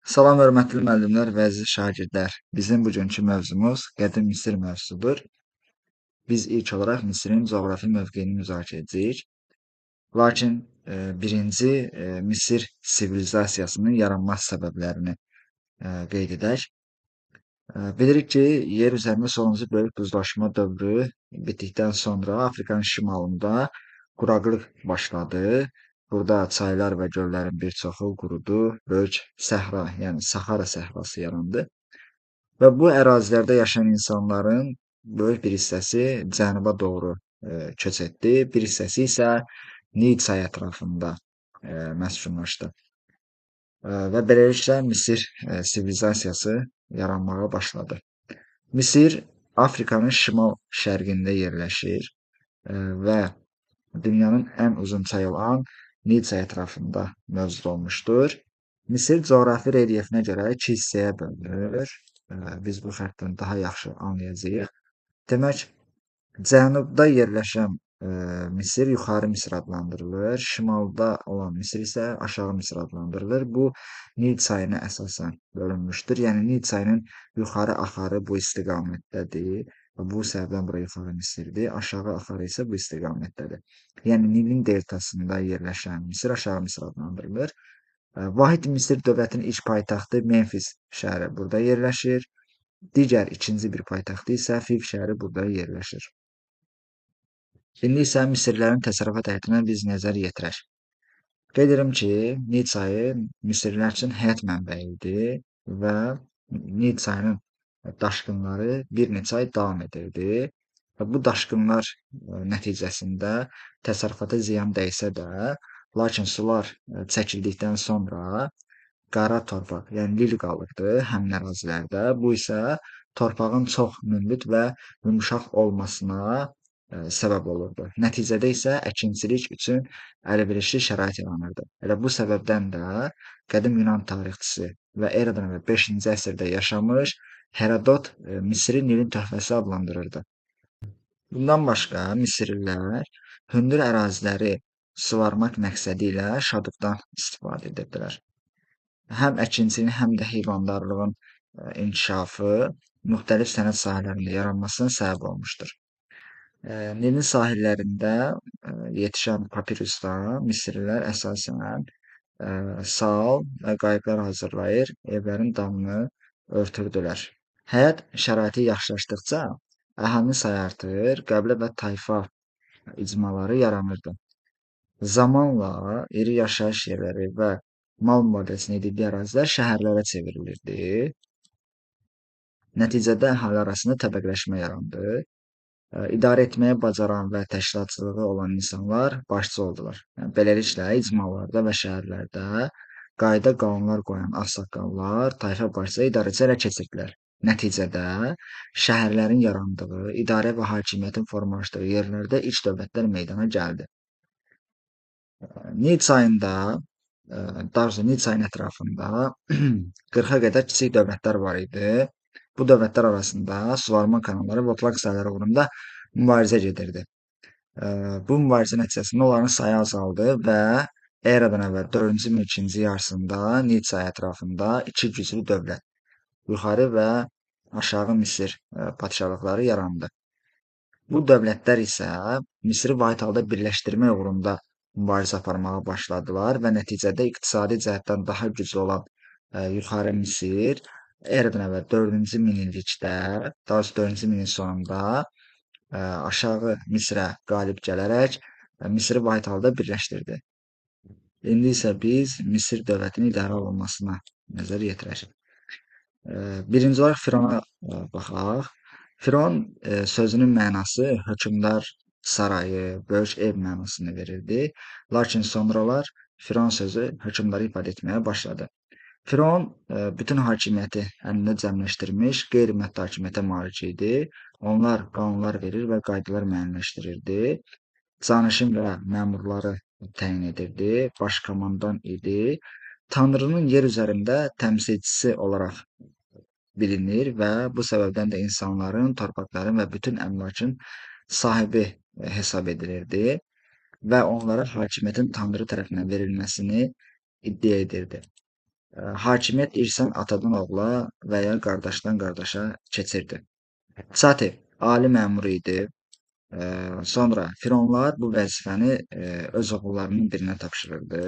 Salam hörmətli müəllimlər və əziz şagirdlər. Bizim bugünkü mövzumuz Qədim Misir mövzusudur. Biz ilk olaraq Misirin coğrafi mövqeyini müzakirə edəcəyik. Lakin birinci Misir sivilizasiyasının yaranma səbəblərini qeyd edək. Bilirik ki, yer üzərində sonuncu böyük buzlaşma dövrü bitdikdən sonra Afrikanın şimalında quraqlıq başladı. Burada çaylar və göllərin bir çoxu qurudu, böyük səhra, yəni Sahara səhrası yarandı. Və bu ərazilərdə yaşayan insanların böyük bir hissəsi cənuba doğru köç etdi, bir hissəsi isə Nil çayı ətrafında məskunlaşdı. Və beləliklə Misir sivilizasiyası yaranmağa başladı. Misir Afrikanın şimal-şərqində yerləşir və dünyanın ən uzun çayı olan Nil çayı ətrafında mövcud olmuşdur. Misir coğrafi relyefinə görə iki hissəyə bölünür. Biz bu xəttdən daha yaxşı anlayacağıq. Demək, cənubda yerləşən Misir yuxarı Misir adlandırılır. Şimalda olan Misir isə aşağı Misir adlandırılır. Bu, Nil çayına əsasən bölünmüşdür. Yəni, Nil çayının yuxarı axarı bu istiqamətdədir. Bu səbəbdən bura yuxarı Misirdir. Aşağı axarı isə bu istiqamətdədir. Yəni, Nilin deltasında yerləşən Misir aşağı Misir adlandırılır. Vahid Misir dövlətinin ilk paytaxtı Memfis şəhəri burada yerləşir. Digər ikinci bir paytaxtı isə Fiv şəhəri burada yerləşir. İndi isə Misirlərin təsərrüfat həyatına biz nəzər yetirək. Qeyd edirəm ki, Nil çayı Misirlər üçün həyat mənbəyi idi və Nil çayının daşqınları bir neçə ay davam edirdi. Və bu daşqınlar nəticəsində təsərrüfata ziyan dəysə də, lakin sular çəkildikdən sonra qara torpaq, yəni lil qalırdı həmin ərazilərdə. Bu isə torpağın çox münbit və yumşaq olmasına səbəb olurdu. Nəticədə isə əkinçilik üçün əlverişli şərait yaranırdı. Elə bu səbəbdən də qədim Yunan tarixçisi və eradan əvvəl 5-ci əsrdə yaşamış Herodot Misiri Nilin töhfəsi adlandırırdı. Bundan başqa Misirlilər hündür əraziləri suvarmaq məqsədi ilə şadıqdan istifadə edirdilər. Həm əkinçiliyin, həm də heyvandarlığın inkişafı müxtəlif sənət sahələrində yaranmasına səbəb olmuşdur. Nilin sahillərində yetişən papirusdan Misirlilər əsasən sal və qayıqlar hazırlayır, evlərin damını örtürdülər. Həyat şəraiti yaxşılaşdıqca əhalinin sayı artır, qəbilə və tayfa icmaları yaranırdı. Zamanla iri yaşayış yerləri və mal mübadiləsinin edildiyi ərazilər şəhərlərə çevrilirdi. Nəticədə əhali arasında təbəqələşmə yarandı. İdarə etməyə bacaran və təşkilatçılığı olan insanlar başçı oldular. Yəni, beləliklə, icmalarda və şəhərlərdə qayda qanunlar qoyan ağsaqqallar tayfa başçısı idarəçi ələ keçirdilər. Nəticədə şəhərlərin yarandığı, idarə və hakimiyyətin formalaşdığı yerlərdə ilk dövlətlər meydana gəldi. Nil çayında, daha doğrusu Nil çayının ətrafında 40-a qədər kiçik dövlətlər var idi. Bu dövlətlər arasında suvarma kanalları və otlaq sahələri uğrunda mübarizə gedirdi. Bu mübarizə nəticəsində onların sayı azaldı və eradan əvvəl 4-cü min ikinci yarısında Nil çayı ətrafında iki güclü dövlət, yuxarı və aşağı Misir padşahlıqları yarandı. Bu dövlətlər isə Misiri vahid halda birləşdirmək uğrunda mübarizə aparmağa başladılar və nəticədə iqtisadi cəhətdən daha güclü olan yuxarı Misir eradan əvvəl 4-cü minillikdə, daha doğrusu 4-cü minin sonunda aşağı Misirə qalib gələrək Misiri vahid halda birləşdirdi. İndi isə biz Misir dövlətinin idarə olunmasına nəzər yetirək. Birinci olaraq Firona baxaq. Firon sözünün mənası hökmdar sarayı, böyük ev mənasını verirdi. Lakin sonralar Firon sözü hökmdarı ifadə etməyə başladı. Firon bütün hakimiyyəti əlində cəmləşdirmiş, qeyri-maddi hakimiyyətə malik idi. Onlar qanunlar verir və qaydalar müəyyənləşdirirdi. Canişin və məmurları təyin edirdi, baş komandan idi. Tanrının yer üzərində təmsilçisi olaraq bilinir və bu səbəbdən də insanların, torpaqların və bütün əmlakın sahibi hesab edilirdi və onlara hakimiyyətin Tanrı tərəfindən verilməsini iddia edirdi. Hakimiyyət irsən atadan oğula və ya qardaşdan qardaşa keçirdi. Katib ali məmur idi. Sonra fironlar bu vəzifəni öz oğullarının birinə tapşırırdı.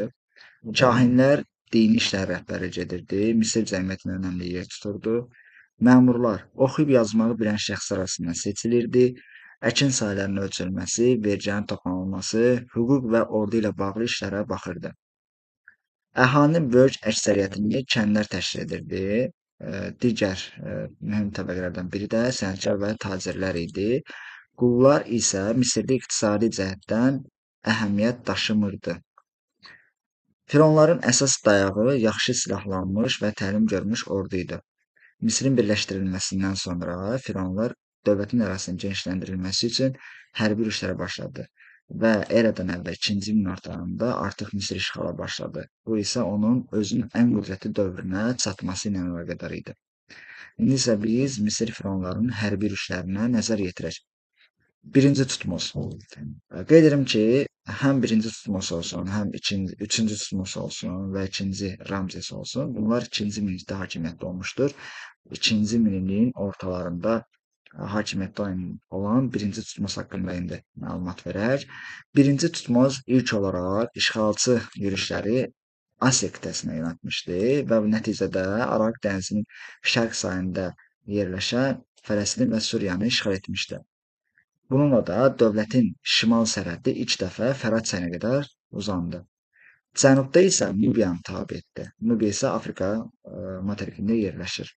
Kahinlər dini işlər rəhbərlik edirdi. Misir cəmiyyətində önəmli yer tuturdu. Məmurlar oxuyub yazmağı bilən şəxslər arasından seçilirdi. Əkin sahələrinin ölçülməsi, verginin toplanılması, hüquq və ordu ilə bağlı işlərə baxırdı. Əhalinin böyük əksəriyyətini kəndlər təşkil edirdi. Digər mühüm təbəqələrdən biri də sənətkar və tacirlər idi. Qullar isə Misirdə iqtisadi cəhətdən əhəmiyyət daşımırdı. Fironların əsas dayağı yaxşı silahlanmış və təlim görmüş ordu idi. Misirin birləşdirilməsindən sonra fironlar dövlətin ərazisinin genişləndirilməsi üçün hərbi yürüşlərə başladı və eradan əvvəl 2-ci min ortalarında artıq Misir işğala başladı. Bu isə onun özünün ən qüdrətli dövrünə çatması ilə əlaqədar idi. İndi isə biz Misir fironlarının hərbi yürüşlərinə nəzər yetirək. Birinci Tutmos. Qeyd edirəm ki, həm birinci Tutmos olsun, həm üçüncü Tutmos olsun və ikinci Ramzes olsun, bunlar ikinci minillikdə hakimiyyətdə olmuşdur. İkinci minilliyin ortalarında hakimiyyətdə olan birinci Tutmos haqqında indi məlumat verək. Birinci Tutmos ilk olaraq işğalçı yürüşləri Asiya qitəsinə yönəltmişdi və nəticədə Aralıq dənizinin şərq sahilində yerləşən Fələstin və Suriyanı işğal etmişdi. Bununla da dövlətin şimal sərhədi ilk dəfə Fərat çayına qədər uzandı. Cənubda isə Nubiyanı tabe etdi. Nubiya isə Afrika materikində yerləşir.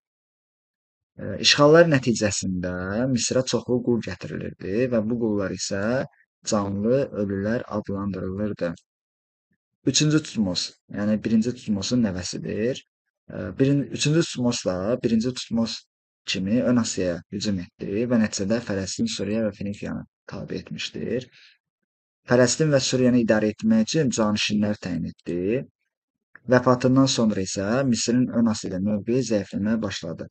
İşğallar nəticəsində Misrə çoxlu qul gətirilirdi və bu qullar isə canlı ölülər adlandırılırdı. Üçüncü Tutmos, yəni birinci Tutmosun nəvəsidir. Üçüncü Tutmos da birinci Tutmos kimi Ön Asiyaya hücum etdi və nəticədə Fələstin, Suriya və Finikiyanı tabe etmişdir. Fələstin və Suriyanı idarə etmək üçün canişinlər təyin etdi. Vəfatından sonra isə Misirin Ön Asiyada mövqeyi zəifləməyə başladı.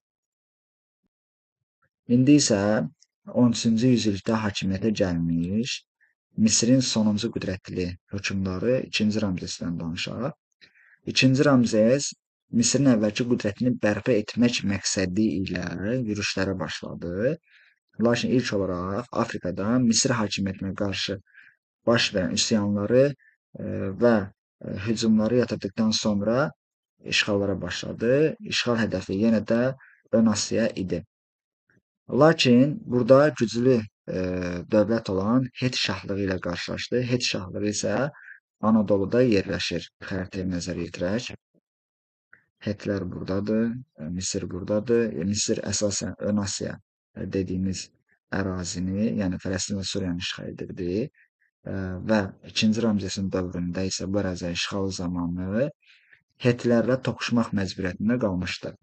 İndi isə 13-cü yüzillikdə hakimiyyətə gəlmiş Misirin sonuncu qüdrətli hökmdarı 2-ci Ramzesdən danışaq. 2-ci Ramzes Misirin əvvəlki qüdrətini bərpa etmək məqsədi ilə yürüşlərə başladı. Lakin ilk olaraq Afrikada Misir hakimiyyətinə qarşı baş verən üsyanları və hücumları yatırdıqdan sonra işğallara başladı. İşğal hədəfi yenə də Ön Asiya idi. Lakin burada güclü dövlət olan Het şahlığı ilə qarşılaşdı. Het şahlığı isə Anadoluda yerləşir. Xəritəyə nəzər yetirək. Hetlər buradadır, Misir buradadır. Misir əsasən Ön Asiya dediyimiz ərazini, yəni Fələstin və Suriyanı işğal edirdi. Və 2-ci Ramzesin dövründə isə bu ərazi işğal zamanı Hetlərlə toqquşmaq məcburiyyətində qalmışdı.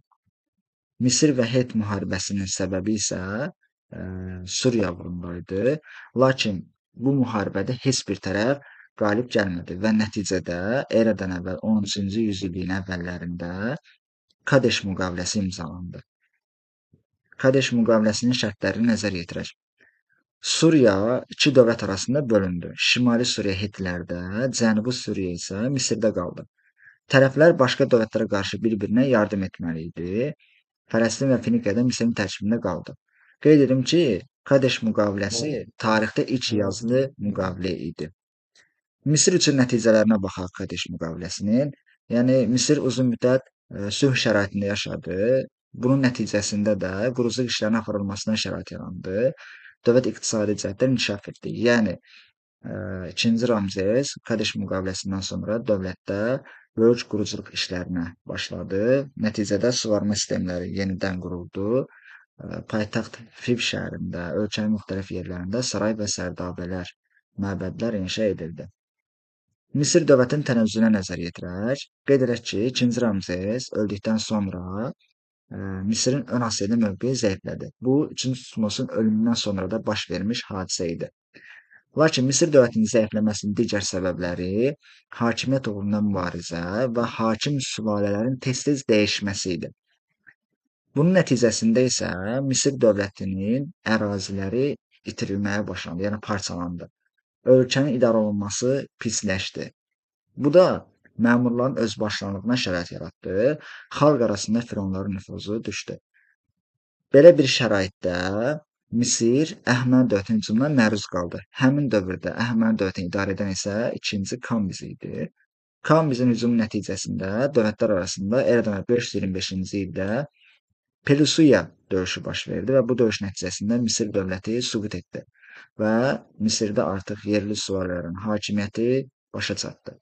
Misir və Het müharibəsinin səbəbi isə Suriya uğrunda idi. Lakin bu müharibədə heç bir tərəf qalib gəlmədi və nəticədə eradan əvvəl 13-cü yüzilliyin əvvəllərində Kadeş müqaviləsi imzalandı. Kadeş müqaviləsinin şərtlərini nəzər yetirək. Suriya iki dövlət arasında bölündü. Şimali Suriya Hetlərdə, Cənubi Suriya isə Misirdə qaldı. Tərəflər başqa dövlətlərə qarşı bir-birinə yardım etməli idi. Fələstin və Finikiyada Misirin tərkibində qaldı. Qeyd edim ki, Kadeş müqaviləsi tarixdə ilk yazılı müqavilə idi. Misir üçün nəticələrinə baxaq Kadeş müqaviləsinin. Yəni, Misir uzun müddət sülh şəraitində yaşadı. Bunun nəticəsində də quruculuq işlərinin aparılmasına şərait yarandı. Dövlət iqtisadi cəhətdən inkişaf etdi. Yəni, 2-ci Ramzes Kadeş müqaviləsindən sonra dövlətdə böyük quruculuq işlərinə başladı. Nəticədə suvarma sistemləri yenidən quruldu. Paytaxt Fiv şəhərində, ölkənin müxtəlif yerlərində saray və sərdabələr, məbədlər inşa edildi. Misir dövlətinin tənəzzülünə nəzər yetirək. Qeyd edək ki, 2-ci Ramzes öldükdən sonra Misirin Ön Asiyada mövqeyi zəiflədi. Bu, 3-cü Tutmosun ölümündən sonra da baş vermiş hadisə idi. Lakin Misir dövlətinin zəifləməsinin digər səbəbləri hakimiyyət uğrunda mübarizə və hakim sülalələrin tez-tez dəyişməsi idi. Bunun nəticəsində isə Misir dövlətinin əraziləri itirilməyə başlandı, yəni parçalandı. Ölkənin idarə olunması pisləşdi. Bu da Məmurların özbaşınalığına şərait yaratdı. Xalq arasında fironların nüfuzu düşdü. Belə bir şəraitdə Misir Əhəməni dövlətinin hücumuna məruz qaldı. Həmin dövrdə Əhəməni dövlətini idarə edən isə 2-ci Kambiz idi. Kambizin hücumu nəticəsində dövlətlər arasında eradan əvvəl 525-ci ildə Pelusiya döyüşü baş verdi və bu döyüş nəticəsində Misir dövləti süqut etdi və Misirdə artıq yerli süvarilərin hakimiyyəti başa çatdı.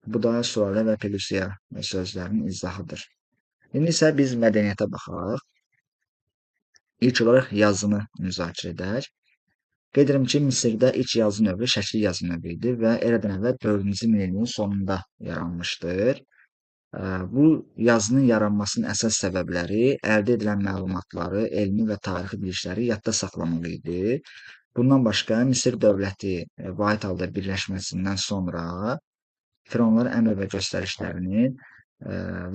Bu da süvari və Pelusiya sözlərinin izahıdır. İndi isə biz mədəniyyətə baxaq. İlk olaraq yazını müzakirə edək. Qeyd edirəm ki, Misirdə ilk yazı növü şəkil yazı növü idi və eradan əvvəl 4-cü minilliyin sonunda yaranmışdır. Bu yazının yaranmasının əsas səbəbləri əldə edilən məlumatları, elmi və tarixi bilikləri yadda saxlamaq idi. Bundan başqa Misir dövləti vahid halda birləşməsindən sonra fironların əmr və göstərişlərinin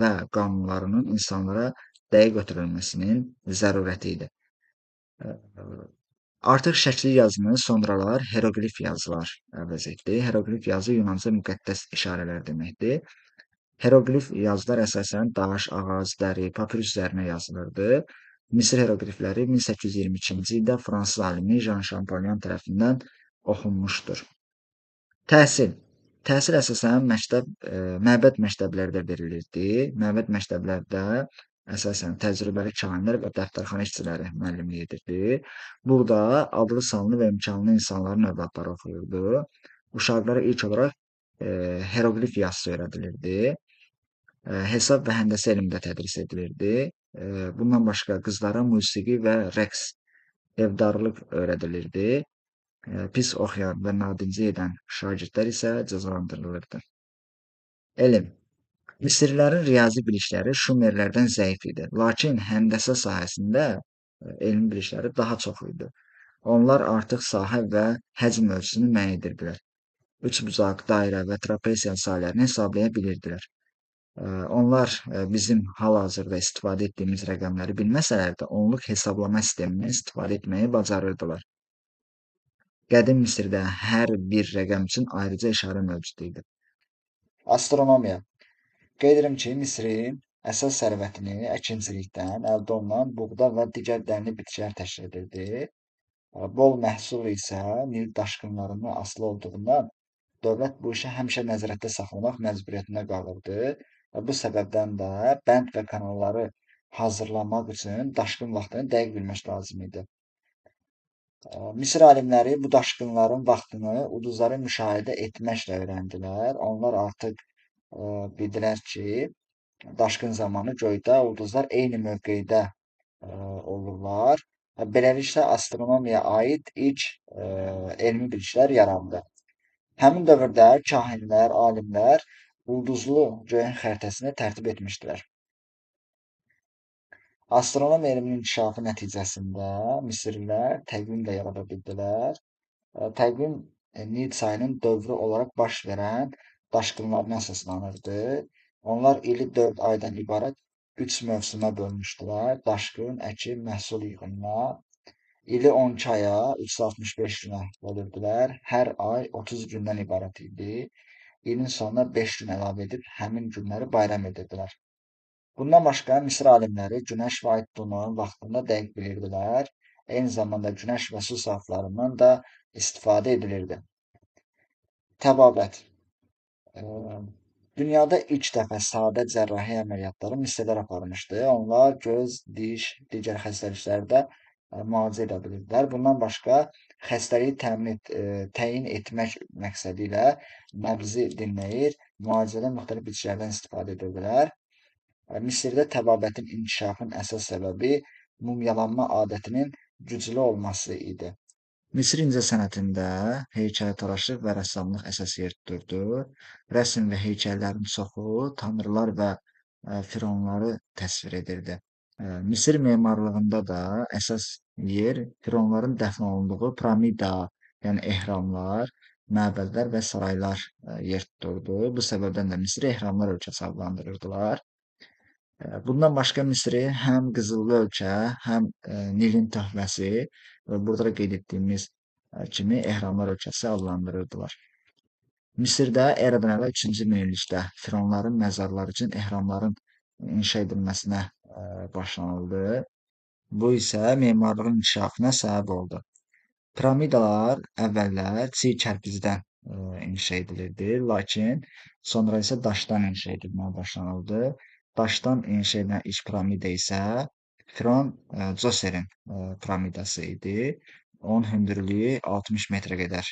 və qanunlarının insanlara dəqiq ötürülməsinin zərurəti idi. Artıq şəkli yazını sonralar heroqlif yazılar əvəz etdi. Heroqlif yazı Yunanca müqəddəs işarələr deməkdir. Heroqlif yazılar əsasən daş, ağac, dəri, papirus üzərinə yazılırdı. Misir heroqlifləri 1822-ci ildə fransız alimi Jean Champollion tərəfindən oxunmuşdur. Təhsil. Təhsil əsasən məbəd məktəblərdə verilirdi. Məbəd məktəblərdə əsasən təcrübəli kahinlər və dəftərxana işçiləri müəllimlik edirdi. Burada adlı sanlı və imkanlı insanların övladları oxuyurdu. Uşaqlara ilk olaraq heroqlif yazısı öyrədilirdi. Hesab və həndəsə elmi də tədris edilirdi. Bundan başqa qızlara musiqi və rəqs, evdarlıq öyrədilirdi. Pis oxuyan və nadinci edən şagirdlər isə cəzalandırılırdı. Elm. Misirlərin riyazi bilikləri Şumerlərdən zəif idi. Lakin həndəsə sahəsində elmi bilikləri daha çox idi. Onlar artıq sahə və həcm ölçüsünü müəyyən edirdilər. Üçbucaq, dairə və trapesiya sahələrini hesablaya bilirdilər. Onlar bizim hal-hazırda istifadə etdiyimiz rəqəmləri bilməsələr də onluq hesablama sistemindən istifadə etməyi bacarırdılar. Qədim Misirdə hər bir rəqəm üçün ayrıca işarə mövcud idi. Astronomiya. Qeyd edirəm ki, Misirin əsas sərvətini əkinçilikdən əldə olunan buğda və digər dənli bitkilər təşkil edirdi. Bol məhsul isə Nil daşqınlarından asılı olduğundan dövlət bu işi həmişə nəzarətdə saxlamaq məcburiyyətində qalırdı və bu səbəbdən də bənd və kanalları hazırlamaq üçün daşqın vaxtını dəqiq bilmək lazım idi. Misir alimləri bu daşqınların vaxtını ulduzları müşahidə etməklə öyrəndilər. Onlar artıq bildilər ki, daşqın zamanı göydə ulduzlar eyni mövqedə olurlar. Beləliklə, astronomiyaya aid ilk elmi biliklər yarandı. Həmin dövrdə kahinlər, alimlər ulduzlu göyün xəritəsini tərtib etmişdilər. Astronomiya elminin inkişafı nəticəsində Misirlilər təqvim də yarada bildilər. Təqvim Nil çayının dövrü olaraq baş verən daşqınlarına əsaslanırdı. Onlar ili 4 aydan ibarət 3 mövsümə bölmüşdülər. Daşqın, əkin, məhsul yığımına. İli 12 aya, 365 günə bölürdülər. Hər ay 30 gündən ibarət idi. İlin sonuna 5 gün əlavə edib həmin günləri bayram edirdilər. Bundan başqa Misir alimləri günəş və ay tutulmanın vaxtında dəqiq bilirdilər. Eyni zamanda günəş və su saatlarından da istifadə edilirdi. Təbabət. Dünyada ilk dəfə sadə cərrahi əməliyyatları Misirlər aparmışdı. Onlar göz, diş, digər xəstəliklərdə müalicə edə bilirdilər. Bundan başqa xəstəliyi təyin etmək məqsədi ilə nəbzi dinləyir, müalicədə müxtəlif bitkilərdən istifadə edirdilər. Misirdə təbabətin inkişafının əsas səbəbi mumyalanma adətinin güclü olması idi. Misir incəsənətində heykəltaraşlıq və rəssamlıq əsas yer tuturdu. Rəsm və heykəllərin çoxu tanrılar və fironları təsvir edirdi. Misir memarlığında da əsas yer fironların dəfn olunduğu piramida, yəni ehramlar, məbədlər və saraylar yer tuturdu. Bu səbəbdən də Misri ehramlar ölkəsi adlandırırdılar. Bundan başqa Misri həm qızıllı ölkə, həm Nilin töhfəsi və burada da qeyd etdiyimiz kimi ehramlar ölkəsi adlandırırdılar. Misirdə eradan əvvəl 3-cü minillikdə fironların məzarları üçün ehramların inşa edilməsinə başlanıldı. Bu isə memarlığın inkişafına səbəb oldu. Piramidalar əvvəllər çiy kərpicdən inşa edilirdi, lakin sonra isə daşdan inşa edilməyə başlanıldı. Daşdan inşa edilən ilk piramida isə Firon Coserin piramidası idi. Onun hündürlüyü 60 metrə qədər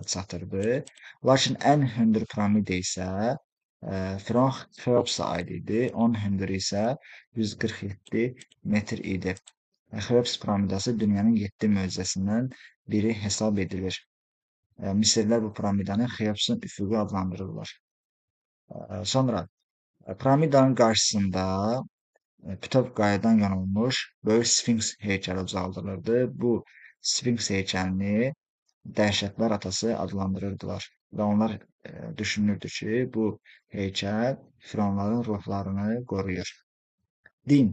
çatırdı. Lakin ən hündür piramida isə Firon Xeopsa aid idi. Onun hündürlüyü isə 147 metr idi. Xeops piramidası dünyanın 7 möcüzəsindən biri hesab edilir. Misirlər bu piramidanı Xeopsın üfüqü adlandırırlar. Sonra piramidanın qarşısında bütöv qayadan yonulmuş böyük sfinks heykəli ucaldılırdı. Bu sfinks heykəlini dəhşətlər atası adlandırırdılar və onlar düşünürdü ki, bu heykəl fironların ruhlarını qoruyur. Din.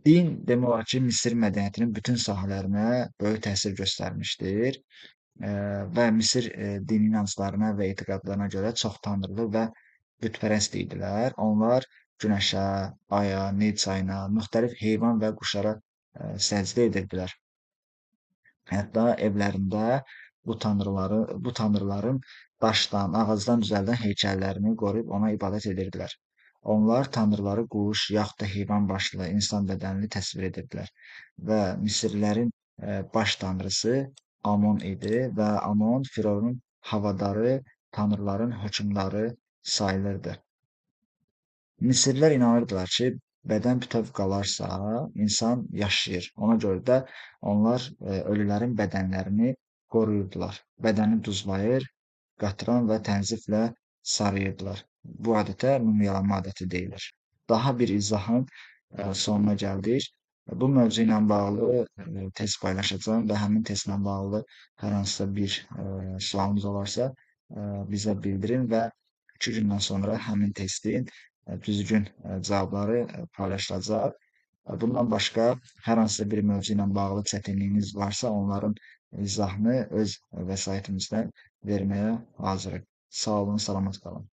Din demək olar ki, Misir mədəniyyətinin bütün sahələrinə böyük təsir göstərmişdir və Misir dini inanclarına və etiqadlarına görə çox tanrılı və bütpərəst idilər. Onlar günəşə, aya, Nil çayına, müxtəlif heyvan və quşlara səcdə edirdilər. Hətta evlərində bu tanrıların daşdan, ağacdan düzəldilən heykəllərini qoruyub ona ibadət edirdilər. Onlar tanrıları quş, yaxud da heyvan başlı, insan bədənli təsvir edirdilər və Misirlərin baş tanrısı Amon idi və Amon Fironun havadarı, tanrıların hökmdarı sayılırdı. Misirlər inanırdılar ki, bədən bütöv qalarsa, insan yaşayır. Ona görə də onlar ölülərin bədənlərini qoruyurdular. Bədəni duzlayır, qatran və tənziflə sarıyırdılar. Bu adətə mumyalama adəti deyilir. Daha bir izahın sonuna gəldik. Bu mövzu ilə bağlı test paylaşacağam və həmin testlə bağlı hər hansısa bir sualınız olarsa bizə bildirin və 2 gündən sonra həmin testin düzgün cavabları paylaşılacaq. Bundan başqa hər hansısa bir mövzu ilə bağlı çətinliyiniz varsa, onların izahını öz vəsaitimizdən verməyə hazırıq. Sağ olun, salamat qalın.